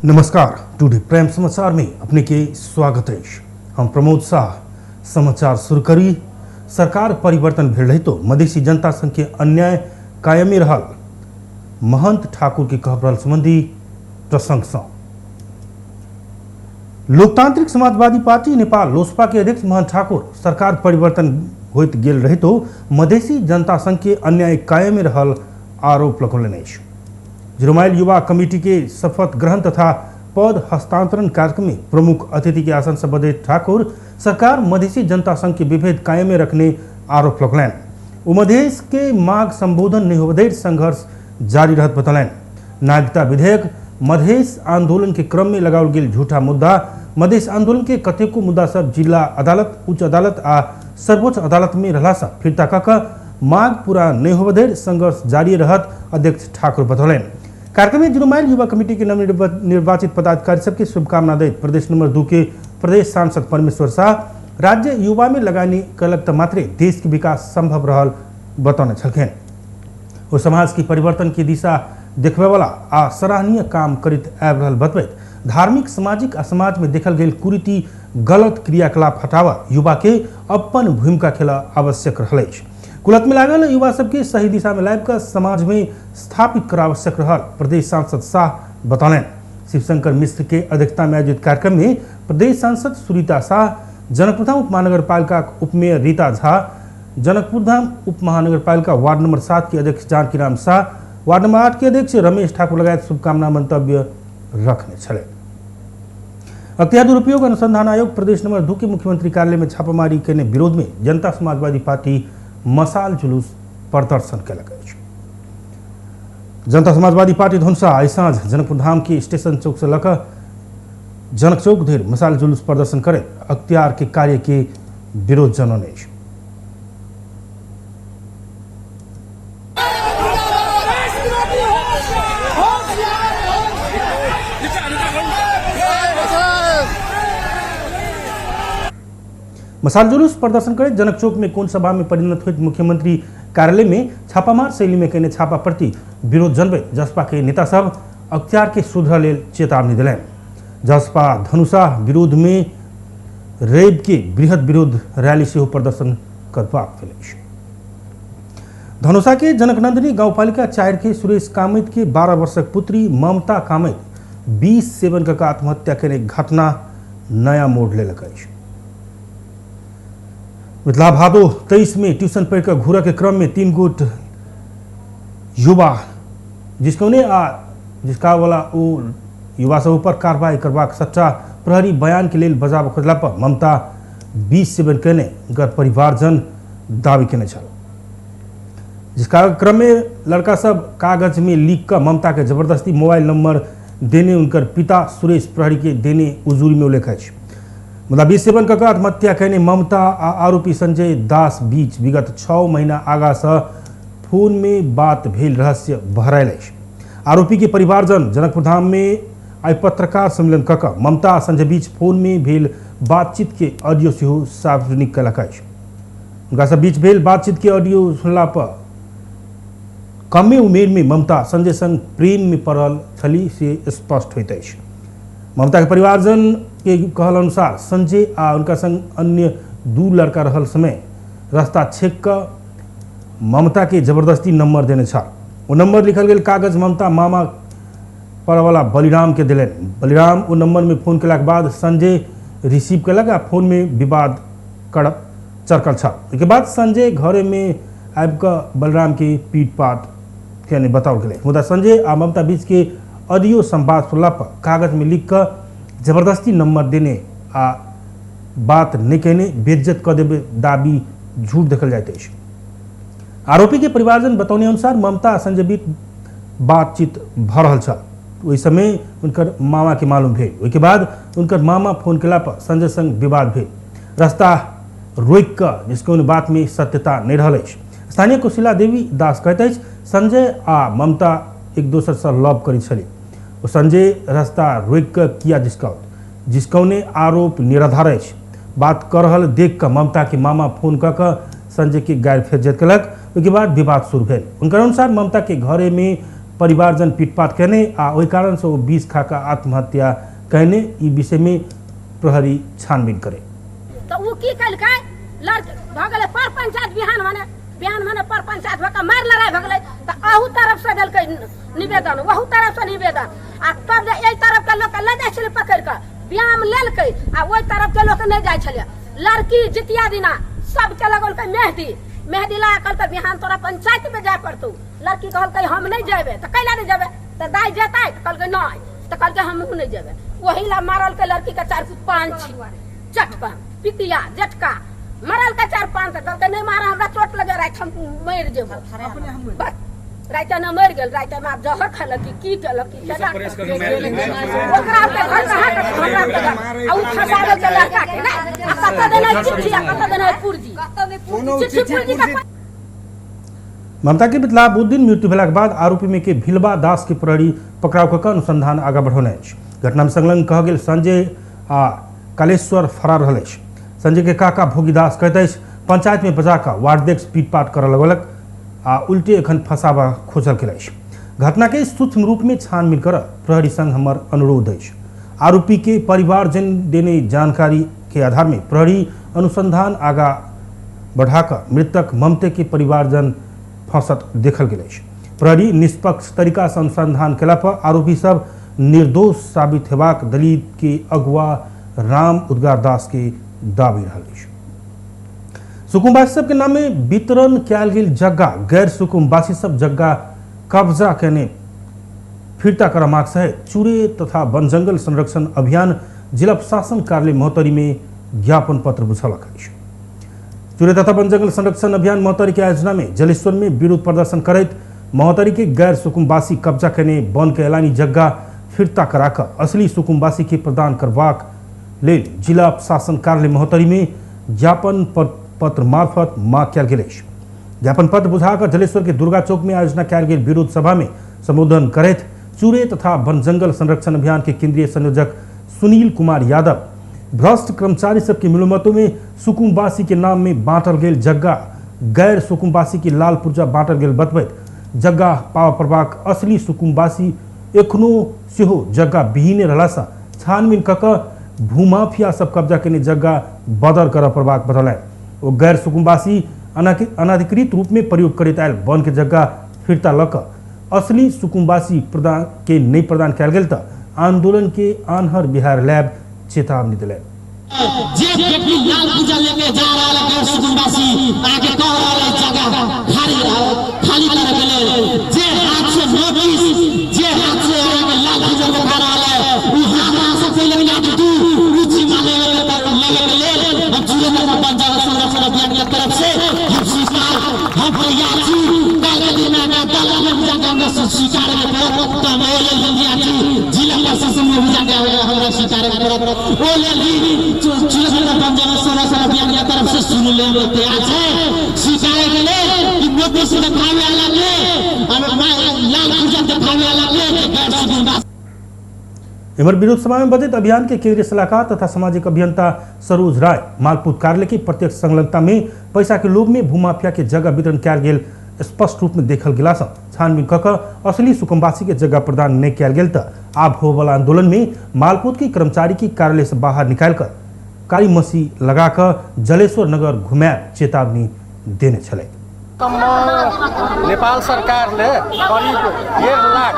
नमस्कार, today prime समाचार में अपने के स्वागत है। हम प्रमोद शाह। समाचार शुरू करी। सरकार परिवर्तन भेल रही तो मधेसी जनता संग के अन्याय कायमे रहल महंत ठाकुर के कहब रहल संबंधी प्रसंग सँ। लोकतांत्रिक समाजवादी पार्टी नेपाल लोसपा के अध्यक्ष महंत ठाकुर सरकार परिवर्तन होइत गेल रही तो मधेसी जनता संग के अन्याय कायमे रहल आरोप लगौलनि अछि। जीरोमाइल युवा कमेटी के शपथ ग्रहण तथा पद हस्तांतरण कार्यक्रम में प्रमुख अतिथि के आसन से बदैत ठाकुर सरकार मधेसी जनता संघ के विभेद कायमे रखने आरोप लगौलनि। ओ मधेश के मांग संबोधन नहीं होबे संघर्ष जारी रहत बतौलनि। नागरिकता विधेयक मधेश आंदोलन के क्रम में लगाओल गेल झूठा मुद्दा, मधेश आंदोलन के कतेको मुद्दा सब जिला अदालत, उच्च अदालत आ सर्वोच्च अदालत में रहला से फिर्ता कऽ कऽ मांग पूरा नहीं होबे संघर्ष जारी रहत अध्यक्ष ठाकुर बतौलनि। कार्यक्रम में जीरोमाइल युवा कमेटी के नवनिर्वाचित पदाधिकारी सबके शुभकामना दैत प्रदेश नंबर 2 के प्रदेश सांसद परमेश्वर शाह राज्य युवा में लगानी कलक त मात्रे देश के विकास संभव रहल बतौने छलखिन। ओ समाज के परिवर्तन की दिशा देखबे वाला आ सराहनीय काम करैत आबि रहल बतबैत धार्मिक, सामाजिक आ समाज में देखल गेल कुरीति, गलत क्रियाकलाप हटावा युवा के अपन भूमिका खेला आवश्यक रहल अछि। कुलत में लागल युवा सबके सही दिशा में लाबि कऽ समाज में स्थापित कर आवश्यक रहल प्रदेश सांसद शाह बतौलनि। शिवशंकर मिश्र के अध्यक्षता में आयोजित कार्यक्रम में प्रदेश सांसद सुरीता शाह, जनकपुरधाम उपमहानगरपालिका उपमेयर रीता झा, जनकपुरधाम उपमहानगरपालिका वार्ड नंबर 7 के अध्यक्ष जानकीराम शाह, वार्ड नंबर 8 के अध्यक्ष रमेश ठाकुर लगायत शुभकामना मंतव्य रखने छले। अख्तियार दुरुपयोग अनुसंधान आयोग प्रदेश नंबर 2 के मुख्यमंत्री कार्यालय में छापामारी केने विरोध में जनता समाजवादी पार्टी मसाल जुलूस प्रदर्शन कयलक अछि। जनता समाजवादी पार्टी धनुषा आइ साँझ जनकपुरधाम के स्टेशन चौक से लऽ कऽ जनक चौक धरि मसाल जुलूस प्रदर्शन करैत अख्तियार के कार्य के विरोध जनौने अछि। मसाल जुलूस प्रदर्शन करैत जनक चौक में कोन सभा में परिणत होइत मुख्यमंत्री कार्यालय में छापामार शैली में कयने छापा प्रति विरोध जनबैत जसपा के नेता सब अख्तियार के सुधरऽ लेल चेतावनी देलनि। जसपा धनुषा विरोध में रवि के बृहद विरोध रैली सेहो प्रदर्शन करबाक भेल अछि। धनुषा के जनकनंदिनी गाउँपालिका 4 के सुरेश कामत के 12 वर्षक पुत्री ममता कामत 20 सेवन कऽ आत्महत्या केने घटना नया मोड़ लेलक अछि। मिथिला भादो 23 में ट्यूशन पढ़ि कऽ घूरऽ के क्रम में 3 गोट युवा जिसकौने आ जिसका वाला ओ युवा सब ऊपर कार्रवाई करबाक सच्चा प्रहरी बयान के लेल बजाबऽ खोजला पर ममता 20 सेवन केने हुनकर परिवारजन दावी केने छल। जिसका क्रम में लड़का सब कागज में लिख कऽ ममता के जबरदस्ती मोबाइल नंबर देने उनकर पिता सुरेश प्रहरी के देने उजूरी में उल्लेख अछि। मुदा 20 सेवन कऽ आत्महत्या केने ममता आ आरोपी संजय दास बीच विगत 6 महीना आगा से फोन में बात भेल रहस्य बहरायल अछि। आरोपी के परिवारजन जनकपुरधाम में आइ पत्रकार सम्मेलन कऽ कऽ ममता आ संजय बीच फोन में भेल बातचीत के ऑडियो सेहो सार्वजनिक कयलक अछि। हुनका सब बीच भेल बातचीत के ऑडियो सुनला पर कमे उमेर में ममता संजय संग प्रेम में पड़ल छली से स्पष्ट होइत अछि। ममता के परिवारजन के कहल अनुसार संजय आ उनका संग अन्य 2 लड़का रहल समय रास्ता छेक कऽ ममता के जबरदस्ती नंबर देने छल। ओ नंबर लिखल गेल कागज ममता मामा परवाला बलिराम के देलनि। बलिराम ओ नंबर में फोन केलाक बाद संजय रिसीव केलक आ फोन में विवाद कर चरकल छल। ओहिके बाद संजय घरे में आबि कऽ बलिराम के पीट पाट केने बताओल गेलै। मुदा संजय आ ममता बीच के ऑडियो संवाद सुनला पर कागज में लिख कऽ जबरदस्ती नंबर देने आ बात नहि केने बेइज्जत कऽ देबे दाबी झूठ देखल जाइत अछि। आरोपी के परिवारजन बतौने अनुसार ममता आ संजय बीच बातचीत भऽ रहल छल। ओहि समय हुनकर मामा के मालूम भेल। ओहिके बाद हुनकर मामा फोन केला पर संजय संग विवाद भेल। रास्ता रोकि कऽ जिसको बात में सत्यता नहि रहल अछि। स्थानीय कुशिला देवी दास कहैत अछि संजय आ ममता एक दोसर से लव करैत छली। ओ संजय रास्ता रोकि कऽ किया जिसकाउत जिसकौने आरोप निराधार अछि। बात कऽ रहल देख कऽ ममता के मामा फोन कऽ कऽ संजय के गारि फेज्जत केलक। ओहिके बाद विवाद शुरू भेल। हुनकर अनुसार ममता के घरे में परिवारजन पिटपाट केने आ ओहि कारण से ओ विष खा कऽ आत्महत्या कयने। ई विषय में प्रहरी छानबीन करे। तऽ ओ की केलकै, लड़की भऽ गेलै पर पंचायत, बिहान भने बिहान भने पर पंचायत भऽ कऽ मारि लड़ाइ भऽ गेलै। तऽ अहू तरफ से देलकै निवेदन, ओहू तरफ से निवेदन, आ तब जे एहि तरफ के लोक लऽ जाइ छलै पकड़ि कऽ व्यायाम लेलकै, आ ओहि तरफ के लोक नहि जाइ छलै। लड़की जितिया दिना सबके लगौलकै मेहदी, मेहदी लगा कहलकै बिहान तोरा पंचायत में जाय पड़तौ। लड़की कहलकै हम नहि जेबै। तऽ कैला नहि जेबै? तऽ दाइ जेतै? तऽ कहलकै नहि। तऽ कहलकै हमहूँ नहि जेबै। ओही ला मारलकै लड़की के 4 5 चटका, पितिया जटका मरलकै 4 5। तऽ कहलकै नहि मारा, हमरा चोट लगे, राति हम मरि जेबो। बस राति ने मरि गेल। राति मे आब जहर खेलक की की केलक की केना ओकरा के घर कहाँ के हमरा के घर, आ उ फंसा देलकै लड़का के ने। आ कतऽ देने चिट्ठी आ कतऽ देने पुर्जी, चिट्ठी पुर्जी के। ममता के बितला बुध दिन मृत्यु भेलाक बाद आरोपी में के भिलबा दास के प्रहरी पकड़ाव कऽ अनुसंधान आगा बढ़ौने अछि। घटना में संलग्न कह गेल संजय आ कालेश्वर फरार रहल अछि। संजय के काका भोगी दास कहैत अछि पंचायत में बजा कऽ वार्डाध्यक्ष पीटपाट करऽ लगलक आ उल्टे एखन फंसाबा खोजल गेल अछि। घटना के सूक्ष्म रूप में छानबीन करऽ प्रहरी संग हमर अनुरोध अछि। आरोपी के परिवारजन देने जानकारी के आधार में प्रहरी अनुसंधान आगा बढ़ाकऽ मृतक ममते के परिवारजन फंसत देखल गेल अछि। प्रहरी निष्पक्ष तरीका से अनुसंधान केला पर आरोपी सब निर्दोष साबित हेबाक दलित के अगुआ राम उद्गार दास के दाबी रहल अछि। सुकुम्बासी सबके नाम में वितरण कयल गेल जग्गा गैर सुकुम्बासी सब जग्गा कब्जा केने फिर्ता करऽ माग सहित चुरे तथा वन जंगल संरक्षण अभियान जिला प्रशासन कार्यालय महोत्तरी में ज्ञापन पत्र बुझलक अछि। चुरे तथा वन जंगल संरक्षण अभियान महोत्तरी के आयोजना में जलेश्वर में विरोध प्रदर्शन करैत महोत्तरी के गैर सुकुम्बासी कब्जा केने वन के ऐलानी जग्गा फिर्ता कराकऽ असली सुकुम्बासी के प्रदान करबाक लेल जिला प्रशासन कार्यालय महोत्तरी में ज्ञापन पत्र मार्फत माग कयल गेल अछि। ज्ञापन पत्र बुझाकऽ जलेश्वर के दुर्गा चौक में आयोजना कयल गेल विरोध सभा में संबोधन करैत चुरे तथा वन जंगल संरक्षण अभियान के केंद्रीय संयोजक सुनील कुमार यादव भ्रष्ट कर्मचारी सबके मिलोमतो में सुकुम्बासी के नाम में बांटल गेल जग्गा गैर सुकुम्बासी के लाल पुर्जा बांटल गेल बतबैत जग्गा पावा पड़बाक असली सुकुम्बासी एखनो सेहो जग्गा विहीने रहलासँ छानबीन कऽ कऽ भूमाफिया सब कब्जा केने जग्गा बदर करऽ पड़बाक बतौलनि। ओ गैर सुकुम्बासी अनधिकृत रूप में प्रयोग करैत आयल वन के जग्गा फिर्ता लऽ कऽ असली सुकुम्बासी प्रदान के नहि प्रदान कयल गेल तऽ आंदोलन के आन्हर बिहार लैब चेतावनी देलनि। जे व्यक्ति लाल पूजा लेके जा रहा है गैर सुकुम्बासी आके कह रहा है जगह खाली खाली करे के लेल, जे हाथ से नोटिस जे हाथ से आके लाल पूजा देखा रहा है उ हाथ अहाँ से पहले काट दू, उ जिम्मा लेवे के लेल हम चुरे तथा वन जंगल संरक्षण अभियान के तरफ से हम स्वीकार हम तैयार छी। कल के दिन में अदालत में भी जाके हमरा स्वीकार के पड़त तो हम ओ लेल हम तैयार छी, जिला प्रशासन में भी जाके हमरा स्वीकार के पड़त, ओ लेल भी चुरे तथा वन जंगल संरक्षण अभियान के तरफ से सुन ले हम तैयार छै स्वीकारे के लेल कि नोटिस देखावे वाला के और लाल पुर्जा देखावे वाला के गैर सुकुम्बासी। एमहर विरोध सभा में बजैत अभियान के केंद्रीय सलाहकार तथा सामाजिक अभियंता सरोज राय मालपूत कार्यालय के प्रत्यक्ष संलग्नता में पैसा के लोभ में भूमाफिया के जगह वितरण कयल गेल स्पष्ट रूप में देखल गेला सँ छानबीन कऽ कऽ असली सुकुम्बासी के जगह प्रदान नहि कयल गेल तऽ आब होबऽवला आंदोलन में मालपूत के कर्मचारी के कार्यालय से बाहर निकालि कऽ कारी मसी लगा कऽ जलेश्वर नगर घुमायब चेतावनी देने छलथि। नेपाल सरकारले करिब 1.5 लाख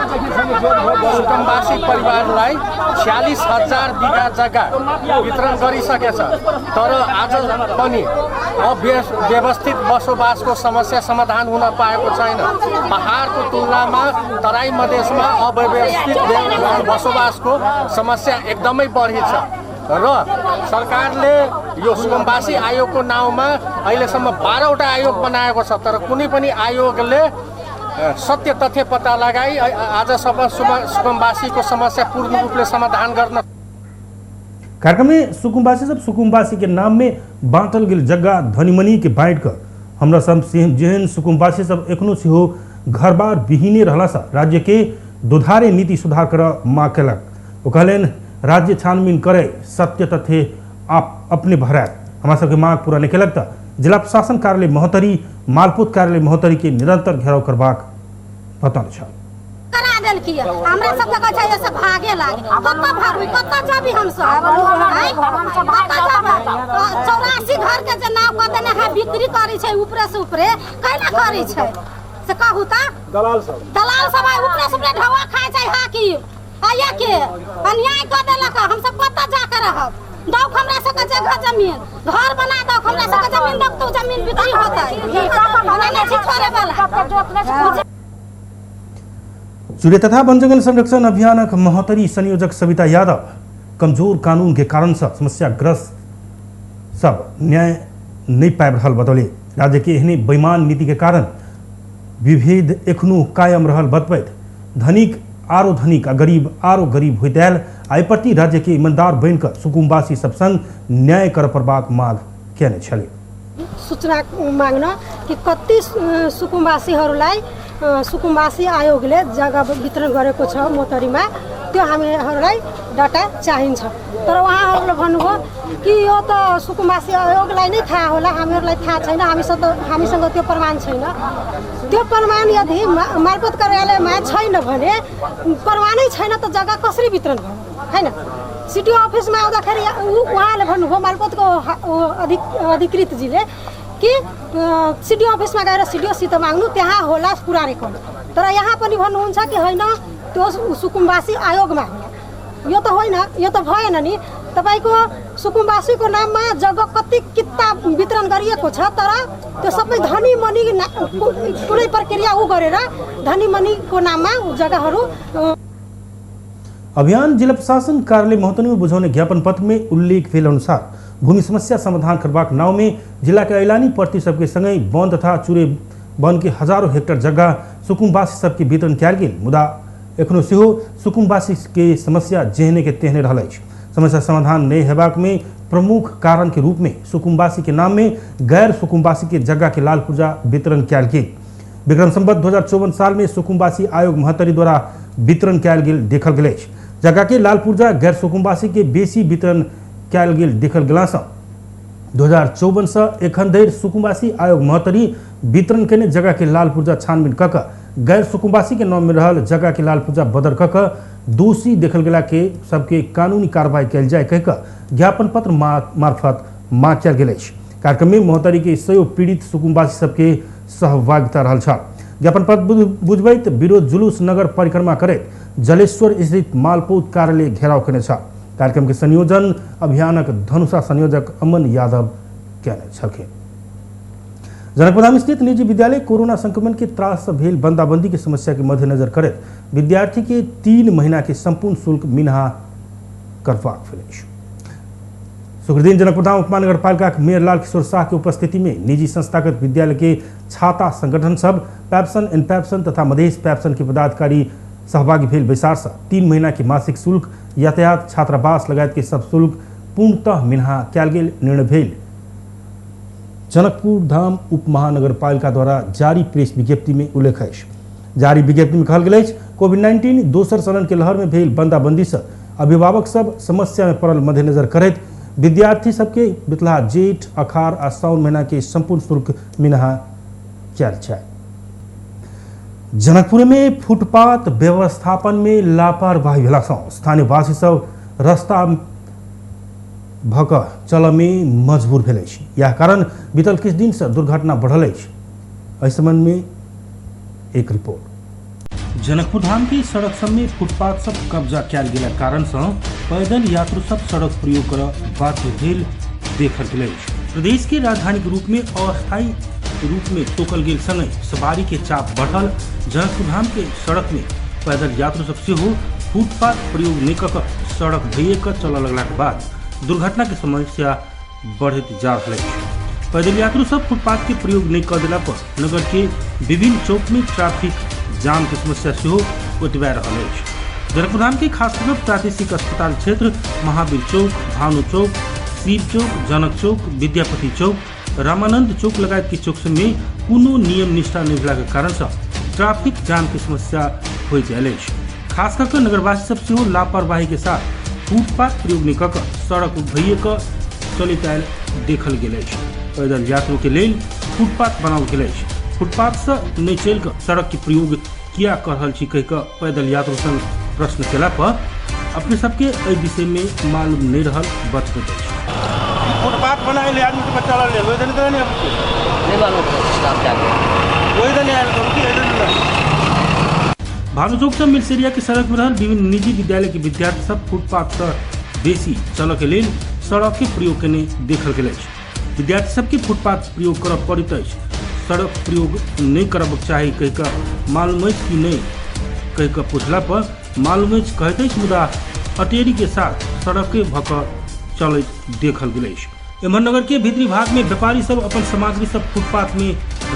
सुकुम्बासी परिवारलाई 46,000 बिघा जग्गा वितरण गरिसकेछ, तर आज पनि अव्यवस्थित बसोबासको समस्या समाधान हुन पाएको छैन। पहाडको तुलनामा तराई मधेसमा अव्यवस्थित बसोबासको समस्या एकदमै बढी छ र सरकारले यो सुकुम्बासी आयोगको नाउँमा अहिलेसम्म 12वटा आयोग बनाएको छ, तर कुनै पनि आयोगले सत्य तथ्य पत्ता लगाई आजसम्म सुकुम्बासीको समस्या पूर्ण रूपले समाधान गर्न। कार्यक्रम में सुकुम्बासी सब सुकुम्बासी के नाम में बांटल गेल जग्गा धनीमनी के बांट कर हमरा सब जेहन सुकुम्बासी सब एखनो सेहो घरबार विहीने रहला सँ राज्य के दुधारे नीति सुधार कर मांग केलक। ओ कहलनि राज्य छानबीन करे सत्य तथ्य आप अपने बहरायत। हमरा सबके मांग पूरा नहीं केलक तऽ जिला प्रशासन कार्यालय महोत्तरी मालपूत कार्यालय महोत्तरी के निरंतर घेराव करबाक बतौने छल। देलकी। हमरा सबके कहै छै से भागे लागे, कतऽ भागबी, कतऽ जाबी हमसब? कतऽ जाबी? 84 घर के जे नाव कऽ देने है बिक्री करै छै ऊपरे से ऊपरे, कैला करै छै से कहू तऽ? दलाल सब आइ ऊपरे से ऊपरे ढौआ खाइ छै हाकिम आइया के अन्याय कऽ देलक। हमसब कतऽ जाके रहब? दौक हमरा सबके जगह जमीन घर बना दौक, हमरा सबके जमीन दौक तो जमीन बिक्री होतै, हमरा नहि छी छोड़े वाला। सूर्य तथा वन जंगल संरक्षण अभियानक महोत्तरी संयोजक सविता यादव कमजोर कानून के कारण से समस्याग्रस्त सब न्याय नहीं पाबि रहल बतौले। राज्य के एहने बेईमान नीति के कारण विभेद एखनो कायम रहल बतबैत धनिक आरो धनिक आ गरीब आरो गरीब होइत आयल। एहि प्रति राज्य के ईमानदार बनिकऽ सुकुम्बासी सब संग न्याय कर पड़बाक मांग केने छलै। सूचना माग्न कि कति सुकुम्बासीहरूलाई सुकुम्बासी आयोगले जग्गा वितरण गरेको छ मोतरीमा, त्यो हामीहरूलाई डाटा चाहिन्छ। तर उहाँहरूले भन्नुभयो कि यो त सुकुम्बासी आयोगलाई नै थाहा होला, हामीहरूलाई थाहा छैन, हामीसँग त्यो प्रमाण छैन। त्यो प्रमाण यदि मालपोत कार्यालयमा छैन भने, प्रमाणै छैन त जग्गा कसरी वितरण भयो, हैन? सिटिओ अफिसमा आउँदाखेरि उहाँले भन्नुभयो मालपोतको अधिकृतजीले कि सिटिओ अफिसमा गएर सिडिओसित माग्नु, त्यहाँ होला पुरा रेकर्ड। तर यहाँ पनि भन्नुहुन्छ कि होइन त्यो सुकुम्बासी आयोगमा होला। यो त होइन, यो त भएन नि। तपाईँको सुकुम्बासीको नाममा जग्गा कति किता वितरण गरिएको छ, तर त्यो सबै धनी मनी कुनै प्रक्रिया ऊ गरेर धनी मनीको नाममा जग्गाहरू। अभियान जिला प्रशासन कार्यालय महोत्तरी में बुझौने ज्ञापन पत्र में उल्लेख भेल अनुसार भूमि समस्या समाधान करबाक नाव में जिला के ऐलानी प्रति सबके संगहि वन तथा चूरे वन के हजारों हेक्टर जगह सुकुम्बासी सबके वितरण कयल गेल, मुदा एखनो सेहो सुकुम्बासी के समस्या जेहने के तेहने रहल अछि। समस्या समाधान नहि हेबाक में प्रमुख कारण के रूप में सुकुम्बासी के नाम में गैर सुकुम्बासी के जगह के लाल पुर्जा वितरण कयल गेल। विक्रम संवत 2054 साल में सुकुम्बासी आयोग महोत्तरी द्वारा वितरण कयल गेल देखल गेल अछि। जगह के लाल पुर्जा गैर सुकुम्बासी के बेसी वितरण कयल गेल देखल गेलासँ 2054 से एखन धरि सुकुम्बासी आयोग महोत्तरी वितरण केने जगह के लाल पुर्जा छानबीन कऽ कऽ गैर सुकुम्बासी के नाम में रहल जगह के लाल पुर्जा बदर कऽ कऽ दोषी देखल गेला के सबके कानूनी कार्रवाई कयल जाय कहि कऽ ज्ञापन पत्र मार्फत मांग कयल गेल अछि। कार्यक्रम में महोत्तरी के सयो पीड़ित सुकुम्बासी सबके सहभागिता रहल छल। ज्ञापन पत्र बुझबैत विरोध जुलूस नगर परिक्रमा करैत जलेश्वर स्थित मालपोत कार्यालय घेराव केने छल। कार्यक्रम के संयोजन अभियानक धनुषा संयोजक अमन यादव केने छलखिन। जनकपुरधाम स्थित निजी विद्यालय कोरोना संक्रमण के त्रास से भेल बंदाबंदी के समस्या के मद्देनजर करैत विद्यार्थी के 3 महीना के संपूर्ण शुल्क मिनहा करबाक भेल अछि। शुक्रदिन जनकपुरधाम उपमहानगरपालिका के मेयर लाल किशोर शाह के उपस्थिति में निजी संस्थागत विद्यालय के छाता संगठन सब पैप्सन एंड पैप्सन तथा मधेश पैप्सन के पदाधिकारी सहभागी भेल बैसार से 3 महीना के मासिक शुल्क, यातायात, छात्रावास लगायत के सब शुल्क पूर्णतः मिनहा कयल गेल निर्णय भेल। जनकपुर धाम उप महानगरपालिका द्वारा जारी प्रेस विज्ञप्ति में उल्लेख अछि। जारी विज्ञप्ति में कहल गेल अछि कोविड-19 दोसर चरण के लहर में भेल बंदाबंदी से अभिभावक सब समस्या में पड़ल मद्देनजर करैत विद्यार्थी सबके बितला जेठ, अखार आ साउन महीना के संपूर्ण शुल्क मिनहा कयल जाय। जनकपुर में फुटपाथ व्यवस्थापन में लापरवाही भेलासँ स्थानीयवासी सब रास्ता भऽ कऽ चलऽ में मजबूर भेल अछि। यह कारण बीतल किछु दिन से दुर्घटना बढ़ल अछि। एहि संबंध में एक रिपोर्ट। जनकपुर धाम के सड़क सब में फुटपाथ सब कब्जा कयल गेला कारण से पैदल यात्रु सब सड़क प्रयोग कर बाध्य भेल देखल गेल अछि। प्रदेश के राजधानी के रूप में अस्थायी रूप में तोकल गेल संगहि सवारी के चाप बढ़ल जनकपुर धाम के सड़क में पैदल यात्रु सब सेहो फुटपाथ प्रयोग नहि कऽ कऽ सड़क भइए कऽ चलऽ लगलाक बाद दुर्घटना के समस्या बढ़ैत जा रहल अछि। पैदल यात्रु सब फुटपाथ के प्रयोग नहि कऽ देला पर नगर के विभिन्न चौक में ट्रैफिक जाम के समस्या सेहो ओतबा रहल अछि। जनकपुर धाम के खास कऽ प्रादेशिक अस्पताल क्षेत्र, महावीर चौक, भानु चौक, शिव चौक, जनक चौक, विद्यापति चौक, रामानंद चौक लगायत के चौक सब में कोनो नियम निष्ठा नहि भेला के कारण से ट्रैफिक जाम के समस्या होइत आयल अछि। खास कऽ नगरवासी सब सेहो लापरवाही के साथ फुटपाथ प्रयोग नहि कऽ कऽ सड़क भइए कऽ चलैत आयल देखल गेल अछि। पैदल यात्रु के लेल फुटपाथ बनाओल गेल अछि। फुटपाथ से नहि चलि कऽ सड़क के प्रयोग किया कऽ रहल छी कहि कऽ पैदल यात्रु संग प्रश्न केला पर अपने सबके एहि विषय में मालूम नहीं रहल बतबैत अछि। फुटपाथ बनाइले आदमी के चलल ले ओहि दिन तो नहीं नहीं मालूम काम क्या है। ओहि दिन आयल तो की एहि दिन। भानुचौक से मिलसेरिया के सड़क में रहल विभिन्न निजी विद्यालय के विद्यार्थी सब फुटपाथ से बेसी चलऽ के लेल सड़क के प्रयोग केने देखल गेल अछि। विद्यार्थी सबके फुटपाथ प्रयोग करऽ पड़ैत अछि, सड़क प्रयोग नहीं करबाक चाही कहि कऽ मालूम अछि कि नहीं कहि कऽ पूछला पर मालूम अछि कहैत अछि, मुदा अटेरी के साथ सड़क के भऽ कऽ चलैत देखल गेल अछि। एम्हर नगर के भीतरी भाग में व्यापारी सब अपन सामग्री सब फुटपाथ में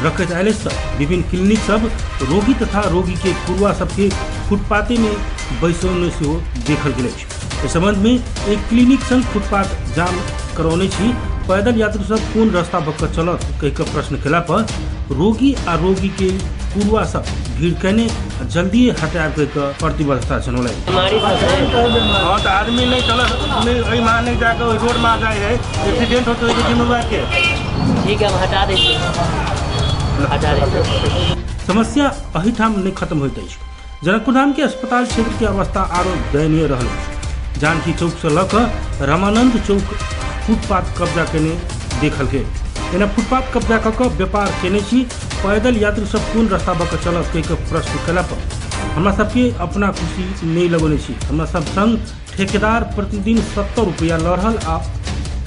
रखैत आयल अछि। विभिन्न क्लिनिक सब रोगी तथा रोगी के कुरुआ सबके फुटपाथे में बैसौने सेहो देखल गेल अछि। एहि संबंध में एक क्लिनिक संग फुटपाथ जाम करौने छी, पैदल यात्री सब कोन रास्ता भऽ कऽ चलत कहि कऽ प्रश्न केला पर रोगी आ रोगी के कुरुआ सब भीड़ केने जल्दी हटायब कहि कऽ प्रतिबद्धता जनौलनि। हाँ तो आदमी नहीं चलत, नहीं एहि माह नहीं जाके ओहि रोड में जाए है, एक्सीडेंट होते है जिम्मेवार के। ठीक है, हम हटा दै छी, हटा दै छी। समस्या एहिठाम नहीं खत्म होइत अछि। जनकपुरधाम के अस्पताल क्षेत्र के अवस्था आरो दयनीय रहल अछि। जानकी चौक से लऽ कऽ रामानंद चौक फुटपाथ कब्जा केने देखल गेल। एना फुटपाथ कब्जा कऽ कऽ व्यापार केने छी, पैदल यात्री सब कोन रास्ता भऽ कऽ चलत कहि कऽ प्रश्न केला पर हमरा सबके अपना खुशी नहीं लगौने छी। हमरा सब संग ठेकेदार प्रतिदिन 70 रुपया लऽ रहल आ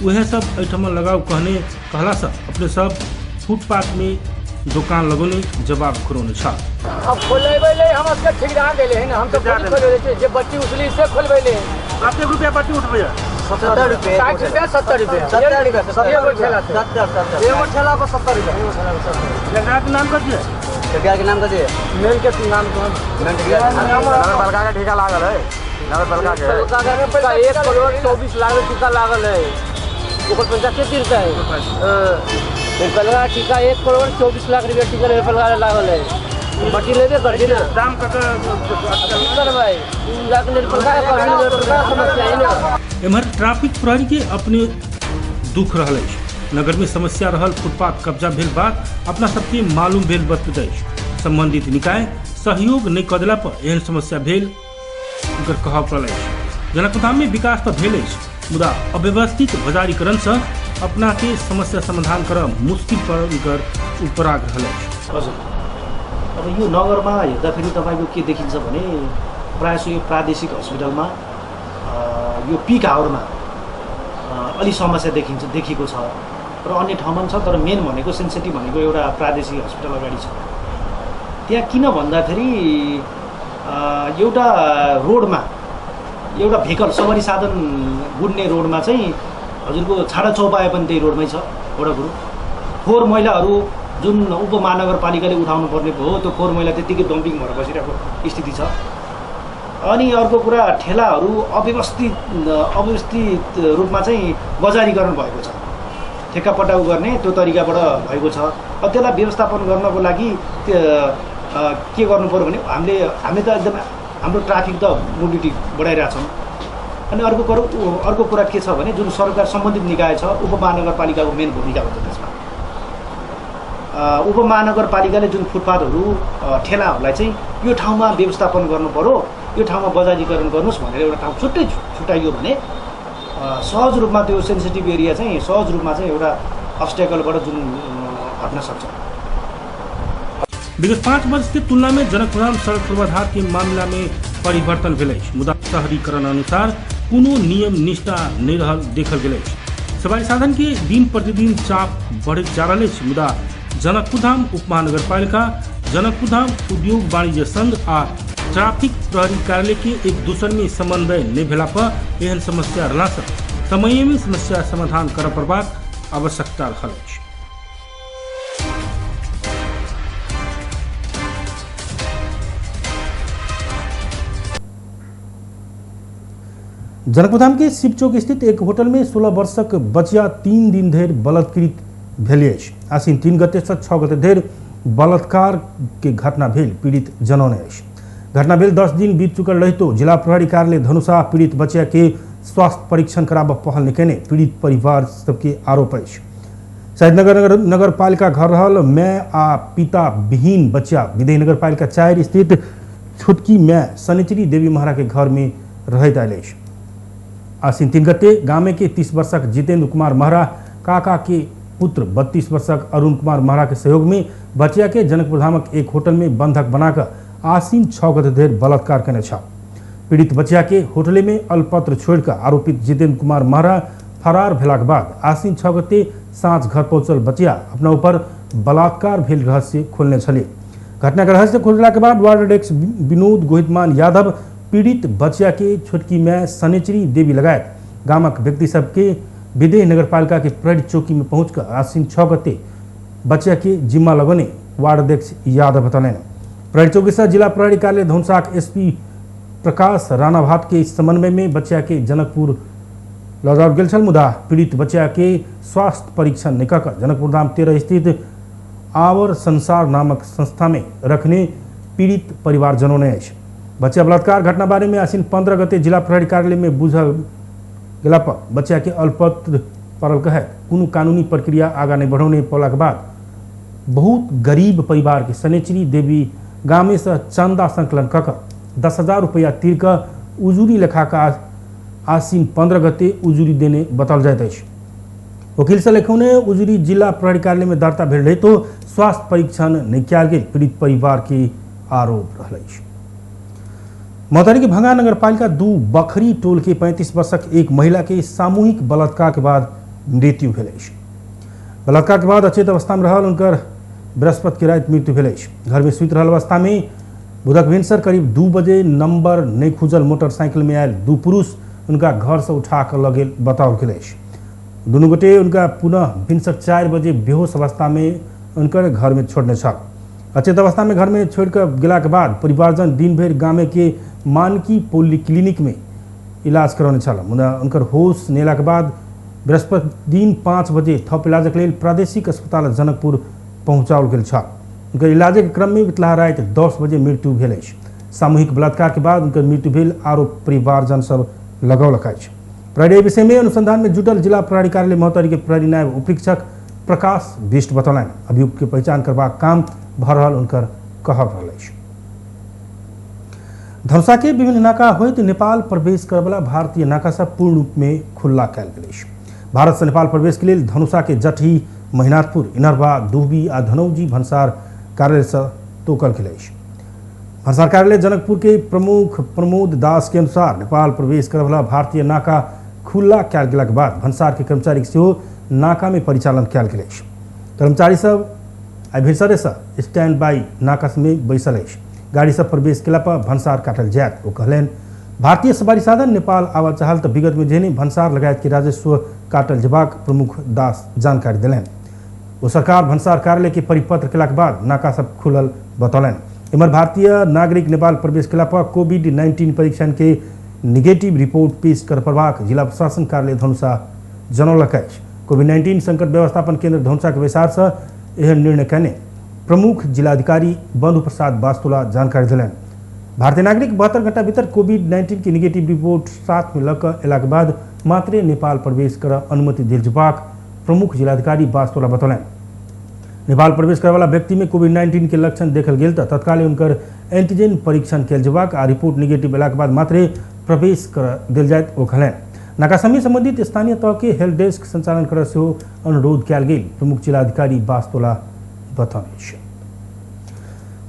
उएह सब एहिठाम लगाउ कहने कहलासँ अपने सब फुटपाथ में दुकान लगौने जवाब खुरौने छल। अब खोलेबै ले हम सबके ठेकेदार देले है ना, हम सब थोड़ी खोलेबै ले, जे बट्टी उसली से खोलबै ले। कते रुपया बट्टी उठबै है? 70 रुपये। 60 रुपया, 70 रुपया। 70 रुपया, 70 एगो ठेला से। 70। एगो ठेला पर 70 रुपया। ठेकेदार के नाम कथी है? ठेकेदार के नाम कथी है? मेन के नाम कौन? मेन ठेकेदार के नाम। नगर पालिका के ठेका लागल है। नगर पालिका के। नगर पालिका 1 करोड़ 24 लाख ठेका लागल है। ओकर पैसा के तीरता है? नगर पालिका ठेका 1 करोड़ 24 लाख रुपया ठेका नगर पालिका लागल है। बट्टी लेबे करती ना। दाम ककर की करबै? जाके नगर पालिका के कहबै, नगर पालिका के समस्या है ना। एम्हर ट्रैफिक प्रहरी के अपने दुख रहल अछि। नगर में समस्या रहल फुटपाथ कब्जा भेल बात अपना सबके मालूम भेल बतबैत अछि। संबंधित निकाय सहयोग नहीं कऽ देला पर एहन समस्या भेल हुनकर कहब पड़ल अछि। जनकपुरधाम में विकास तऽ भेल अछि, मुदा अव्यवस्थित बजारीकरण से अपना के समस्या समाधान करब मुश्किल पर हुनकर उपराग रहल अछि। हजुर, अब यो नगरमा हेर्दाखेरि तपाईँको के देखिन्छ भने प्रायः जसो यो प्रादेशिक हस्पिटलमा यो पिक आवरमा अलि समस्या देखिएको छ र अन्य ठाउँमा पनि छ, तर मेन भनेको सेन्सिटिभ भनेको एउटा प्रादेशिक हस्पिटल अगाडि छ। त्यहाँ किन भन्दाखेरि एउटा रोडमा एउटा भेहिकल सवारी साधन गुड्ने रोडमा चाहिँ हजुरको छाडा चौपाया पनि त्यही रोडमै छ। एउटा कुरो फोहोर मैलाहरू जुन उपमहानगरपालिकाले उठाउनु पर्ने हो त्यो फोहोर मैला त्यत्तिकै डम्पिङ भएर बसिरहेको स्थिति छ। अनि अर्को कुरा ठेलाहरू अव्यवस्थित रूपमा चाहिँ बजारीकरण भएको छ, ठेक्कापटाउ गर्ने त्यो तरिकाबाट भएको छ। अब त्यसलाई व्यवस्थापन गर्नको लागि के गर्नु पर्यो भने हामीले त एकदम हाम्रो ट्राफिक त मोबिलिटी बढाइरहेछौँ। अनि अर्को कुरा के छ भने जुन सरकार सम्बन्धित निकाय छ उपमहानगरपालिकाको मेन भूमिका हुन्छ त्यसमा। उपमहानगरपालिकाले जुन फुटपाथहरू ठेलाहरूलाई चाहिँ यो ठाउँमा व्यवस्थापन गर्नु पर्यो, यो ठाउँमा बजारीकरण गर्नुहोस् भनेर एउटा ठाउँ छुट्टै छुट्याइयो भने सहज रूपमा त्यो सेन्सिटिभ एरिया चाहिँ सहज रूपमा चाहिँ एउटा अब्सटेकलबाट जुन हट्न सक्छ। विगत 5 वर्ष के तुलना में जनकपुरधाम सड़क पूर्वाधार के मामला में परिवर्तन भेल अछि, मुदा शहरीकरण अनुसार कोनो नियम निष्ठा नहि रहल देखल गेल अछि। सवारी साधन के दिन प्रतिदिन चाप बढ़ैत जा रहल अछि, मुदा जनकपुरधाम उपमहानगरपालिका, जनकपुरधाम उद्योग वाणिज्य संघ आ ट्रैफिक प्रहरी कार्यालय के एक दोसर में समन्वय नहि भेला पर एहन समस्या रहला सँ समय में समस्या समाधान करऽ पड़बाक आवश्यकता रहल अछि। जनकपुरधाम के शिवचौक स्थित एक होटल में 16 वर्षक बचिया 3 दिन धरि बलात्कृत भेल अछि। आश्विन 3 गते से 6 गते धरि बलात्कार के घटना भेल पीड़ित जनौने अछि। घटना भेल 10 दिन बीत चुकल रहितो जिला प्रहरी कार्यालय धनुषा पीड़ित बचिया के स्वास्थ्य परीक्षण कराबऽ पहल नहि केने पीड़ित परिवार सबके आरोप अछि। शहीदनगर नगरपालिका घर रहल माय आ पिता विहीन बच्चा विदेह नगरपालिका 4 स्थित छोटकी माय शनिचरी देवी महरा के घर में रहैत आयल अछि। आश्विन 3 गते गामे के 30 वर्षक जितेंद्र कुमार महरा काका के पुत्र 32 वर्षक अरुण कुमार महरा के सहयोग में बचिया के जनकपुर धामक एक होटल में बंधक बनाकर आश्विन 6 गते धरि बलात्कार केने छल। पीड़ित बचिया के होटले में अलपत्र छोड़िकर आरोपित जितेंद्र कुमार महरा फरार भेलाक बाद आश्विन 6 गते साँझ घर पहुँचल बचिया अपना ऊपर बलात्कार भेल रहस्य खोलने छली। घटना के रहस्य खोलला के बाद वार्ड अध्यक्ष विनोद गोहितमान यादव पीड़ित बचिया के छोटकी माय शनिचरी देवी लगायत गामक व्यक्ति सबके विदेह नगरपालिका के प्रहरी चौकी में पहुंचकर आश्विन 6 गते बचिया के जिम्मा लगौने वार्ड अध्यक्ष यादव बतौलनि। प्रहरी चौकी से जिला प्रहरी कार्यालय धनुषाक एसपी प्रकाश राणाभाट के समन्वय में बचिया के जनकपुर लऽ जाओल गेल छल, मुदा पीड़ित बच्चा के स्वास्थ्य परीक्षण नहि कऽ जनकपुर धाम 13 स्थित our संसार नामक संस्था में रखने पीड़ित परिवार जनौने अछि। बच्चा बलात्कार घटना बारे में आश्विन 15 गते जिला प्रहरी कार्यालय में बुझल गेला पर बच्चा के अलपत्र पड़ल कहैत कोनो कानूनी प्रक्रिया आगा नहि बढ़ौने पौलाक बाद बहुत गरीब परिवार के शनिचरी देवी गामे से चंदा संकलन कऽ कऽ 10,000 रुपया तीर कऽ उजूरी लेखा कऽ आश्विन 15 गते उजुरी देने बताओल जाइत अछि। वकील से लेखौने उजुरी जिला प्रहरी कार्यालय में दर्ता भेल रहे तो स्वास्थ्य परीक्षण नहि कयल गेल पीड़ित परिवार के आरोप रहल अछि। महोत्तरी के भंगा नगरपालिका 2 बखरी टोल के 35 वर्षक एक महिला के सामूहिक बलात्कार के बाद मृत्यु भेल अछि। बलात्कार के बाद अचेत अवस्था में रहल उनकर बृहस्पति के राति मृत्यु भेल अछि। घर में सुति रहल अवस्था में बुधक भिनसर करीब 2 बजे नंबर नहीं खुजल मोटरसाइकिल में आयल 2 पुरुष उनका घर से उठा कर लऽ गेल बताओल गेल अछि। दुनू गोटे उनका पुनः भिनसर 4 बजे बेहोश अवस्था में उनकर घर में छोड़ने छल। अचेत अवस्था में घर में छोड़िकर गेला के बाद परिवारजन दिन भरि गामे के मानकी पॉलीक्लिनिक में इलाज करौने छल, मुदा उनकर होश नेला के बाद बृहस्पति दिन 5 बजे थप इलाजक लेल प्रादेशिक अस्पताल जनकपुर पहुँचाओल गेल छल। उनकर इलाजक क्रम में बितला राति 10 बजे मृत्यु भेल अछि। सामूहिक बलात्कार के बाद उनकर मृत्यु भेल आरोप परिवारजन सब लगौलक अछि। प्रहरी विषय में अनुसंधान में जुटल जिला प्रहरी कार्यालय महोत्तरी के प्रहरी नायब उपरीक्षक प्रकाश बिष्ट बतौलनि। अभियुक्त के पहचान करबाक काम भऽ रहल उनकर कहब रहल अछि। धनुषा के विभिन्न नाका होइत नेपाल प्रवेश करवला भारतीय नाका सब पूर्ण रूप में खुल्ला कयल गेल अछि। भारत से नेपाल प्रवेश के लेल धनुषा के जटही, महिनाथपुर, इनरवा, दुहबी आ धनौजी भन्सार कार्यालय से तोकल गेल अछि। भन्सार कार्यालय जनकपुर के प्रमुख प्रमोद दास के अनुसार नेपाल प्रवेश करवला भारतीय नाका खुल्ला कयल गेलाक बाद भन्सार के कर्मचारी सेहो नाका में परिचालन कयल गेल अछि। कर्मचारी सब आइ भिनसरे से स्टैंड बाई नाका में बैसल अछि। गाड़ी सब प्रवेश केला पर भन्सार काटल जायत। ओ कहलनि भारतीय सवारी साधन नेपाल आबऽ चाहल तऽ विगत में जेहने भन्सार लगायत के राजस्व काटल जेबाक प्रमुख दास जानकारी देलनि। ओ सरकार भन्सार कार्यालय के परिपत्र केलाक बाद नाका सब खुलल बतौलनि। एम्हर भारतीय नागरिक नेपाल प्रवेश केला पर कोविड-19 परीक्षण के निगेटिव रिपोर्ट पेश कर पड़बाक जिला प्रशासन कार्यालय धनुषा जनौलक अछि। कोविड-19 संकट व्यवस्थापन केंद्र धनुषा के बैसार से एहन निर्णय कयने प्रमुख जिलाधिकारी बंधु प्रसाद बास्तोला जानकारी देलनि। भारतीय नागरिक 72 घंटा भीतर कोविड-19 के निगेटिव रिपोर्ट साथ में लऽ कऽ अयलाक बाद मात्रे नेपाल प्रवेश कर अनुमति देल जेबाक प्रमुख जिलाधिकारी बास्तोला बतौलनि। नेपाल प्रवेश करैवला व्यक्ति में कोविड-19 के लक्षण देखल गेल तऽ तत्काले हुनकर एंटीजन परीक्षण कयल जेबाक आ रिपोर्ट निगेटिव अयलाक बाद मात्रे प्रवेश कर देल जायत ओ कहलनि। नाकासमी संबंधित स्थानीय तह के हेल्प डेस्क संचालन करय सेहो अनुरोध कयल गेल प्रमुख जिलाधिकारी बास्तोला बतौने अछि।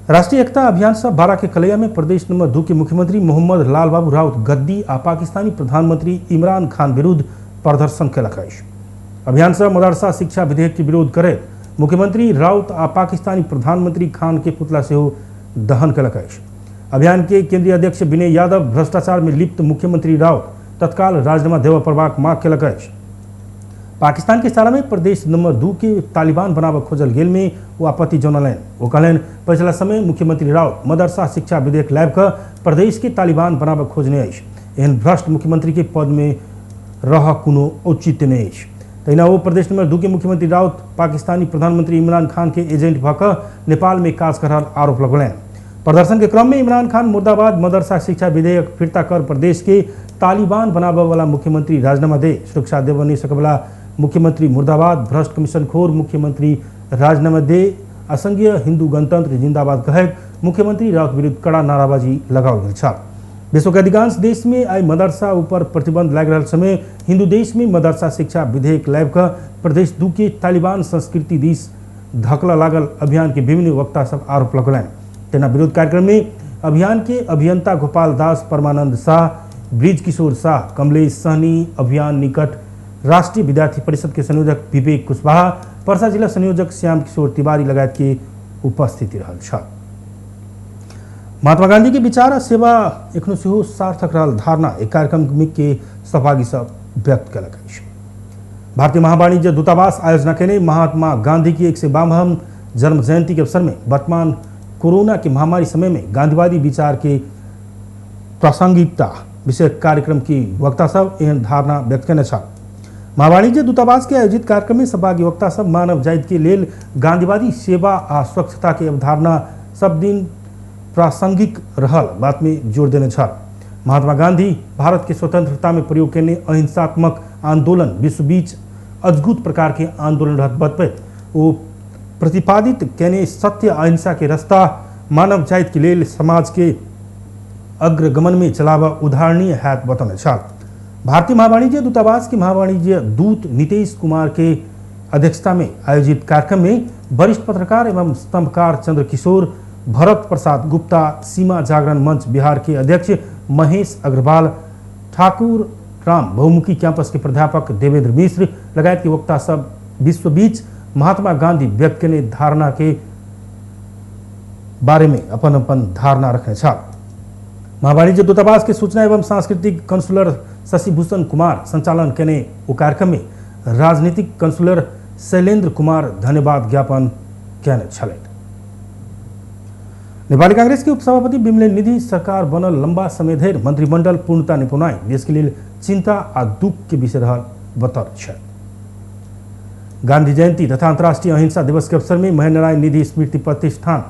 राष्ट्रीय एकता अभियान से बारा के कलैया में प्रदेश नंबर 2 के मुख्यमंत्री मोहम्मद लालबाबू राउत गद्दी आ पाकिस्तानी प्रधानमंत्री इमरान खान विरुद्ध प्रदर्शन कयलक अछि। अभियान से मदरसा शिक्षा विधेयक के विरोध करैत मुख्यमंत्री राउत आ पाकिस्तानी प्रधानमंत्री खान के पुतला सेहो दहन कयलक अछि। अभियान के केंद्रीय अध्यक्ष विनय यादव भ्रष्टाचार में लिप्त मुख्यमंत्री राउत तत्काल राजीनामा देबय पड़बाक मांग कयलक अछि। पाकिस्तान के इशारा में प्रदेश नंबर 2 के तालिबान बनाबऽ खोजल गेल में ओ आपत्ति जनौलनि। ओ कहलनि पछिला समय मुख्यमंत्री राउत मदरसा शिक्षा विधेयक लाबि कऽ प्रदेश के तालिबान बनाबऽ खोजने अछि। एहन भ्रष्ट मुख्यमंत्री के पद में रह कोनो औचित्य नहि अछि। तहिना ओ प्रदेश नंबर 2 के मुख्यमंत्री राउत पाकिस्तानी प्रधानमंत्री इमरान खान के एजेंट भऽ कऽ नेपाल में काज कर रहल आरोप लगौलनि। प्रदर्शन के क्रम में इमरान खान मुर्दाबाद, मदरसा शिक्षा विधेयक फिर्ता कर प्रदेश के तालिबान बनाबऽ वाला मुख्यमंत्री राजीनामा दे, सुरक्षा देबऽ नहि सकबला मुख्यमंत्री मुर्दाबाद, भ्रष्ट कमीशनखोर मुख्यमंत्री राजीनामा दे, असंघीय हिंदू गणतंत्र जिंदाबाद कहैत मुख्यमंत्री राउत विरुद्ध कड़ा नाराबाजी लगाओल गेल छल। विश्व के अधिकांश देश में आई मदरसा ऊपर प्रतिबंध लागि रहल समय हिंदू देश में मदरसा शिक्षा विधेयक लाबि कऽ प्रदेश 2 के तालिबान संस्कृति दिस धकला लागल अभियान के विभिन्न वक्ता सब आरोप लगौलनि। तेना विरोध कार्यक्रम में अभियान के अभियंता गोपाल दास, परमानंद शाह, ब्रिज किशोर शाह, कमलेश सहनी, अभियान निकट राष्ट्रीय विद्यार्थी परिषद के संयोजक विवेक कुशवाहा, परसा जिला संयोजक श्याम किशोर तिवारी लगायत के उपस्थिति रहल छल। महात्मा गांधी के विचार आ सेवा एखनो सेहो सार्थक रहल धारणा एक कार्यक्रम के सहभागी सब व्यक्त कयलक अछि। भारतीय महावाणिज्य दूतावास आयोजना केने महात्मा गांधी के 152वां जन्म जयंती के अवसर में वर्तमान कोरोना के महामारी समय में गांधीवादी विचार के प्रासंगिकता विषय कार्यक्रम की वक्ता सब एहन धारणा व्यक्त केने छल। महावाणिज्य दूतावास के आयोजित कार्यक्रम में सहभागी वक्ता सब मानव जाति के लेल गांधीवादी सेवा आ स्वच्छता के अवधारणा सब दिन प्रासंगिक रहल बात में जोर देने छल। महात्मा गांधी भारत के स्वतंत्रता में प्रयोग केने अहिंसात्मक आंदोलन विश्व बीच अद्भुत प्रकार के आंदोलन रहत बतबैत ओ प्रतिपादित केने सत्य अहिंसा के रास्ता मानव जाति के लेल समाज के अग्रगमन में चलावा उदाहरणीय हैत बतौने छल। भारतीय महावाणिज्य दूतावास के महावाणिज्य दूत नितेश कुमार के अध्यक्षता में आयोजित कार्यक्रम में वरिष्ठ पत्रकार एवं स्तंभकार चंद्र किशोर, भरत प्रसाद गुप्ता, सीमा जागरण मंच बिहार के अध्यक्ष महेश अग्रवाल, ठाकुर राम बहुमुखी कैंपस के प्राध्यापक देवेंद्र मिश्र लगायत के वक्ता सब विश्व बीच महात्मा गांधी व्यक्त केने धारणा के बारे में अपन अपन धारणा रखने छल। महावाणिज्य दूतावास के सूचना एवं सांस्कृतिक कंसुलर शशिभूषण कुमार संचालन केने ओ कार्यक्रम में राजनीतिक कंसुलर शैलेंद्र कुमार धन्यवाद ज्ञापन केने छलथि। नेपाली कांग्रेस के उपसभापति बिमलेन निधि सरकार बनल लंबा समय धरि मंत्रिमंडल पूर्णता निपुणाई देश के लेल चिंता आ दुख के विषय रहल बतौने छथि। गांधी जयंती तथा अंतर्राष्ट्रीय अहिंसा दिवस के अवसर में महेंद्र नारायण निधि स्मृति प्रतिष्ठान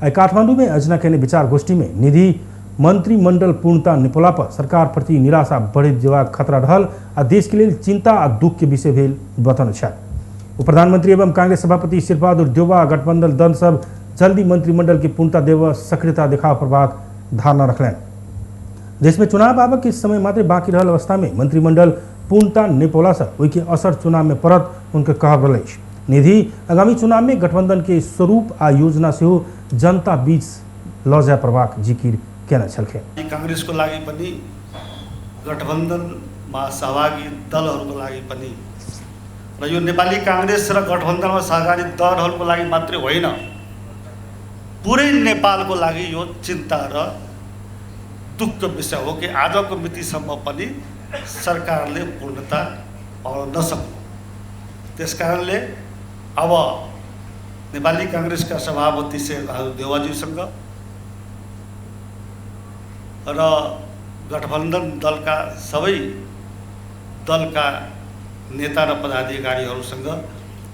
आइ काठमांडू में आयोजना केने विचार गोष्ठी में निधि मंत्रिमंडल पूर्णता निपोला पर सरकार प्रति निराशा बढ़ैत जेबाक खतरा रहल आ देश के लेल चिंता आ दुख के विषय भेल बतौने छथि। उप प्रधानमंत्री एवं कांग्रेस सभापति शेरबहादुर देउवा गठबंधन दल सब जल्दी मंत्रिमंडल के पूर्णता देव सक्रियता देखाव पड़बाक धारणा रखलनि। देश में चुनाव आबक के समय मात्र बाकी रहल अवस्था में मंत्रिमंडल पूर्णता निपोला से ओहि के असर चुनाव में पड़त उनके कहब रहल अछि। निधि आगामी चुनाव में गठबंधन के स्वरूप आ योजना सेहो जनता बीच लऽ जाय पड़बाक जिकिर केने छलखिन। कांग्रेसको लागि पनि गठबन्धनमा सहभागी दलहरूको लागि पनि र यो नेपाली कांग्रेस र गठबन्धनमा सहभागी दलहरूको लागि मात्रै होइन, पुरै नेपालको लागि यो चिन्ता र दुःखको विषय हो कि आजको मितिसम्म पनि सरकारले पूर्णता पाउन नसक्नु। त्यसकारणले अब नेपाली कांग्रेसका सभापति शेरबहादुर देउवाज्यूसँग र गठबन्धन दलका सबै दलका नेता र पदाधिकारीहरूसँग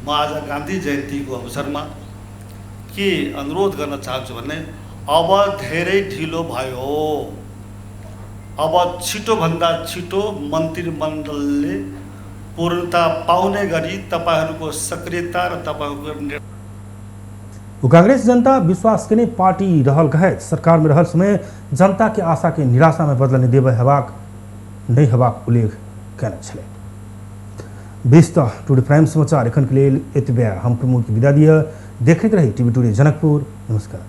म आज गान्धी जयन्तीको अवसरमा के अनुरोध गर्न चाहन्छु भने अब धेरै ढिलो भयो, अब छिटोभन्दा छिटो मन्त्रीमण्डलले पूर्णता पाउने गरी तपाईहरूको सक्रियता र तपाईहरूको कांग्रेस जनता विश्वास के पार्टी रहल कहे सरकार में रहल समय जनता के आशा के निराशा में बदलने देवे हेबाक नहीं हेबाक उल्लेख केने छलै। बेस त टुडे प्राइम समाचार एखन के लेल एतबे। हम प्रमोद के विदा दिअ। देखैत रही टीवी टुडे जनकपुर। नमस्कार।